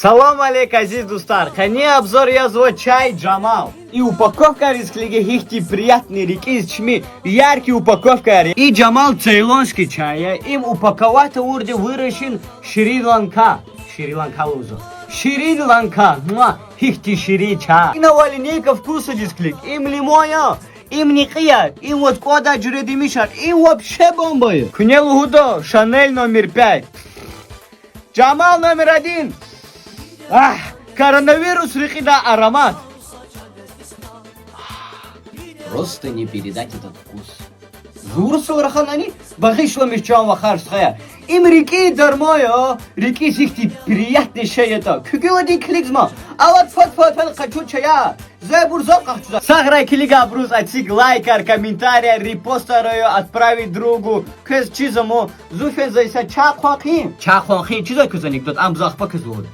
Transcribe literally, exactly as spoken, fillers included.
Салам алейк, азиз дустар! Къенин обзор язва чай Джамал. И упаковкайриз килиги, гьихьтин приятный, рикӀиз чими яркий упаковкаяр я. И Джамал цейлонский чай я. Им упаковать авурди выращен Шри-Ланка. Шри-Ланка лугьузва. Шри-Ланка. Муа, гьихьтин ширин чай. Инал линейка вкусайриз килиг. Им лимон я, им некьи я, им ваз кӀандай жуьредин емишар, им вообще бомба я. Куьне лугьуда Шанель номер пять. Джамал номер один. Агь, коронавирус рекьидай аромат. Просто не передать этот вкус. Зи урусрал раханани, багъишламиш, чан вахар, стхаяр. Им рикӀин дарман я, рикӀиз ихьтин приятный шей ятӀа. Куь гила дин килигзма, алад фад-фад фена къачу чаяр. Зайбур зав къахчуда. Сагърай, килиг абуруз эциг лайкар, комментарияр, репостар ая, отправить другу. Квез чизва ман, зун фена за исятда чай хъван хъийин. Чай хъван хъийин, чизва квез анекдот, ам за ахпа квез лугьуда.